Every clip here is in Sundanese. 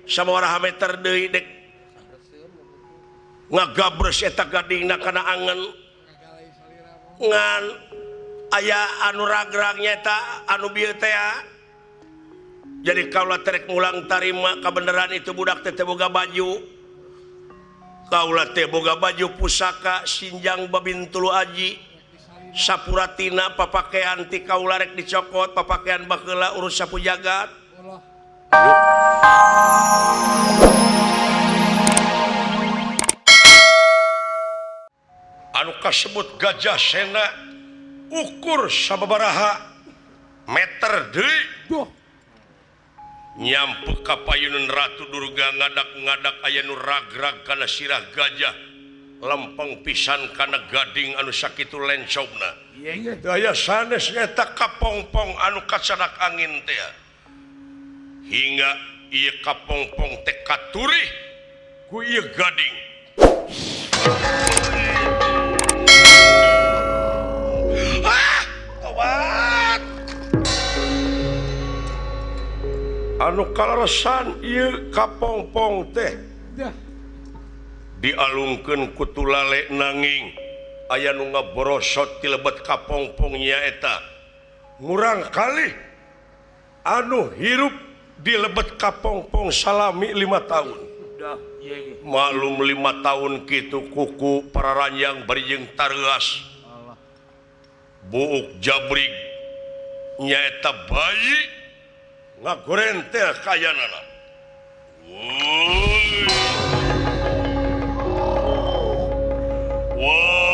Sabaraha meter deui dek ngagabres eta gadingna kana angen ngan aya anu ragrag nyata anu bieu teh. Jadi kaula terek mulang tarima kabeneran itu budak teh boga baju. Kaula teh boga baju pusaka Sinjang Babintulu Aji. Sapuratina papakean ti kaula rek dicokot papakean baheula urus sapu jagat. Anu kasebut Gajah Sena ukur sababaraha meter deui. Nyampe ka payunun Ratu Durga ngadak-ngadak aya nu ragrag kana sirah gajah lempeng pisan kana gading anu sakitu lencobna. Daya sanes nyata kapongpong anu kacanak angin teh. Hingga ieu kapongpong teh katurih ku ieu gading. Ah, tobat. Anu kaleresan ieu kapongpong teh dialungkeun ku tulale nanging aya nu ngaborosot ti lebet kapongpong nyaeta murang kalih anu hirup di lebet kapongpong salami 5 tahun. Maklum 5 tahun kitu kuku pararanjang bari jeung tareuas buuk jabrig nyaeta bayi ngagorentel kayanana. Woi. Woi.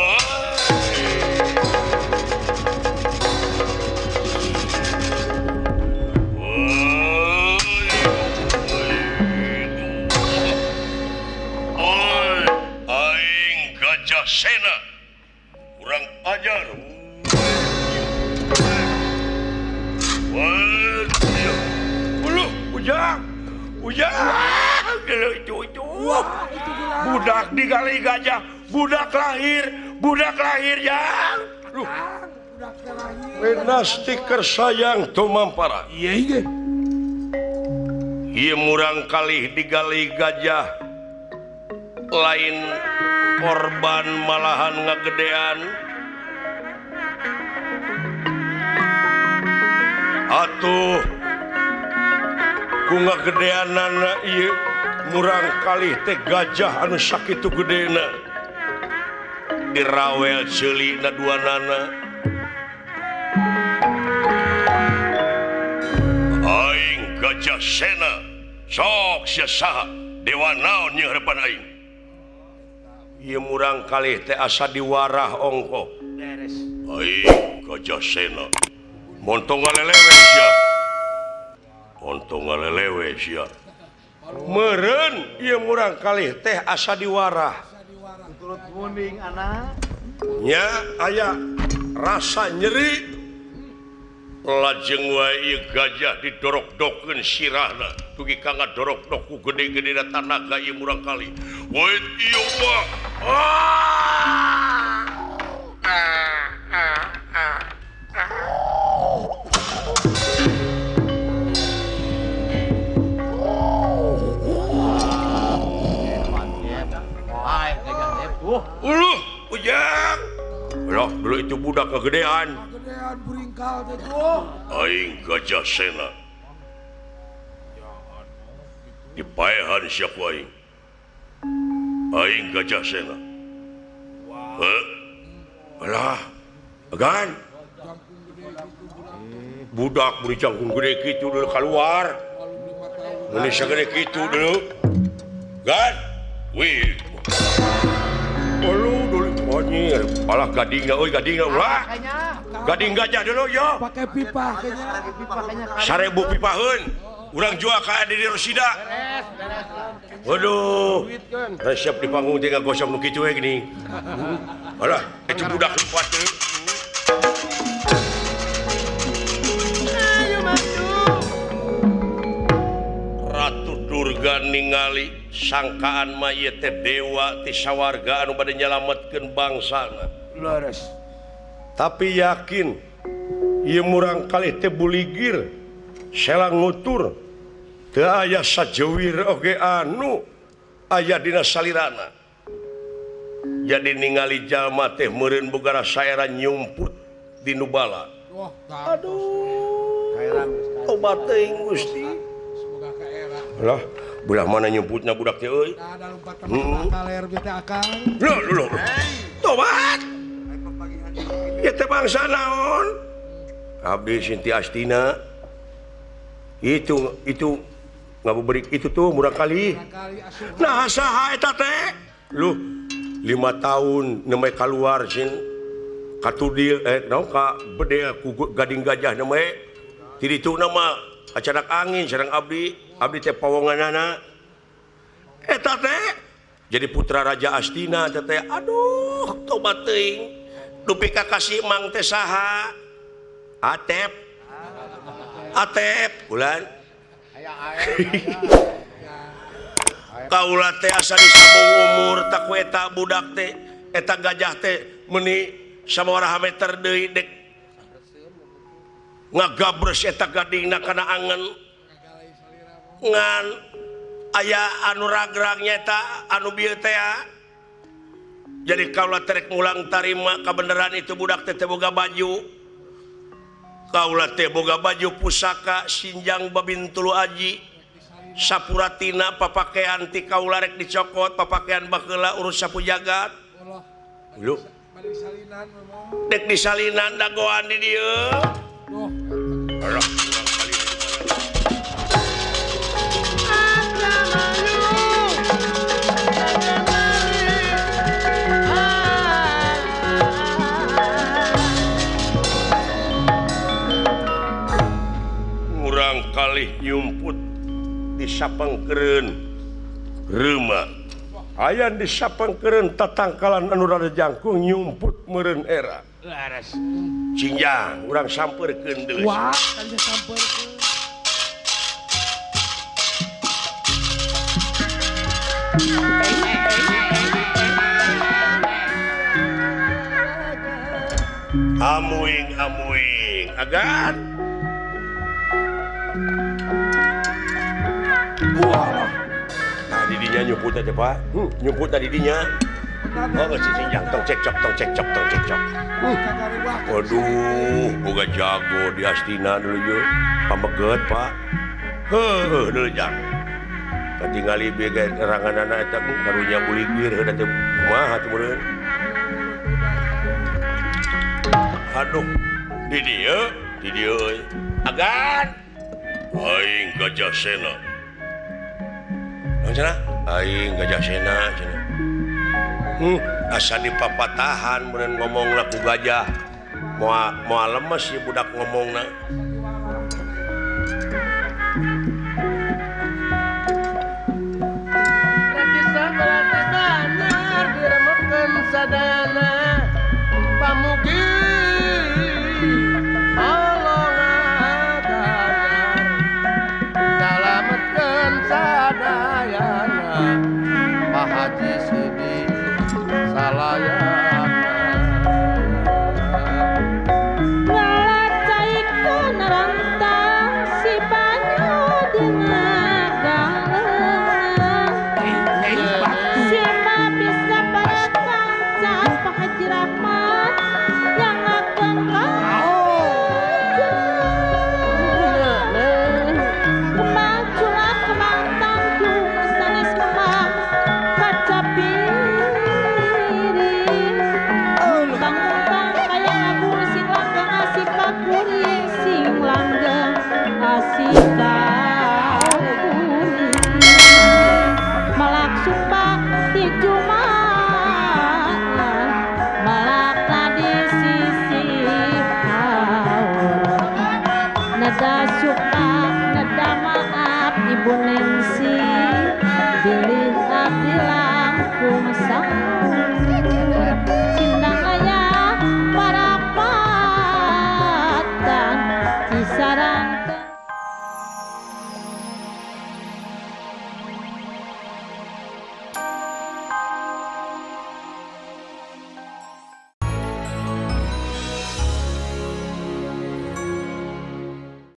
Aing Gajah Sena kurang ajar. Woi. Ujang, ujang, itu, budak digali gajah, budak lahir yang, Wena stiker sayang tumampara. Iya, iya murang kali digali gajah, lain korban malahan ngagedean. Atuh. Ku ngagedeanana ieu murang kalih teh gajah anu sakitu gedena dirawel ceuli na duanana. Aing Gajah Sena sok sia saha dewa naon ieu harapan aing. Ieu murang kalih teh asa diwarah ongko. Aing Gajah Sena montong ngalelewe sia. Ontong ngalelewe sia. Meureun ieu murang kalih teh asa diwarah. Turut kuning anak. Nya aya rasa nyeri. Lajeng wae ieu gajah didorok-dokeun sirahna. Dugi ka ngadorok-dok ku gede-gedena tanaga ieu murang kalih. Woi ieu mah. Uluh, ujang. Loh, dulu itu budak kegedean. Kegedean buringkal teh tuh. Aing Gajah Sena. Dipaehan sia ku aing. Aing Gajah Sena. Heuh. Alah, agan. Budak buri jangkung gede kitu dulu keluar. Mun sagede kitu dulu. Gan. Wih. Dulu dulu anjir, alah gading euy gading ulah. Gading gajah dulu yo. Pakai pipa kayaknya. 1000 pipaheun. Urang jual ka Didi Rosida. Beres, beres. Waduh. Resep di panggung teh ngagosok nu kitu we geuning. Alah, itu budak lompat teh. Ayo maju. Ratu Durga ningali sangkaan mah ieu teh dewa ti sawarga anu bade nyalametkeun bangsana. Leres. Tapi yakin ieu murang kalih teh buligir, selang ngutur. Teu aya sajewir oge anu aya dina salirana. Jadi ningali jalma teh meureun boga rasa era nyumput di nu bala. Aduh. Tobat teuing Gusti. Lah, belah mana nyumputna budak teh euy? Ada lompat kaler teh akang. Loh, loh. Tobat. Ieu teh bangsa naon? Abdi Sinti Astina. Itu ngabuburit itu tuh murang kali. Nah, saha eta teh? Luh, 5 tahun nembe kaluar sin katudil naon ka bedel ku gading gajah nembe. Ti ditu mah acadak angin sareng abdi, abdi teh pawonganana. Eta teh jadi putra Raja Astina teh teh. Aduh, tobat teuing. Dupi ka kasih mang teh saha? Atep. Atep bulan. Kaula teh asa disambung umur tak ku eta budak teh eta gajah teh meuni sabaraha meter deui dek ngagabres eta gadingna kana angen ngan aya anu ragrag nyata anu bieu teh. Jadi kaula terek mulang tarima kabeneran itu budak teh teu boga baju. Kaula teh boga baju pusaka Sinjang Babintulu Aji sapuratina papakean ti kaula rek dicokot papakean baheula urus sapu jagat. Lho, dek disalinan dagoan di dieu. Alah, murang kali nyumput di sapangkeureun reuma. Aya di sapangkeureun tatangkalan anu rada jangkung nyumput meureun era. Laras. Cinjang urang sampeurkeun deui. Wah, kan sampeurkeun. Amuing amuing agan. Wah. Nah, didinya nyumput aja, Pak. Nyumput tadi didinya. Oh, si Sinjang tong cekcok, tong cekcok, tong cekcok. Waduh, boga jago di Astina dulu ye. Pameget, Pak. Heuh, dulu jang. Katingali bieu ge eranganana eta karunya buligir heuh teh kumaha teh meureun. Aduh, di dieu euy. Agan. Aing Gajah Sena. Cenah? Aing Gajah Sena cenah. Asa dipapatahan meureun ngomongna ku gajah. Moal lemes si budak ngomongna. Kisah berarti benar diremehkeun sadayana pamugi Allah ngaganjar salametkeun sadayana Pak Haji Sidi salayana. Ngalacaikeun rantang si banyu dina galeuna. Siapa bisa parakanca Pak Haji Rahmat yang akan kemang culak kemang tanggung sanes kemang kaca piring bang kaya ngabur sing langgeng asik kakuring sing langgeng asik kakuring malak sumpah di Jumat malak di sisi haur nada suka nada maaf Ibu Ningsi bilih abdi langkung saur sindang aya parapatan Cisarang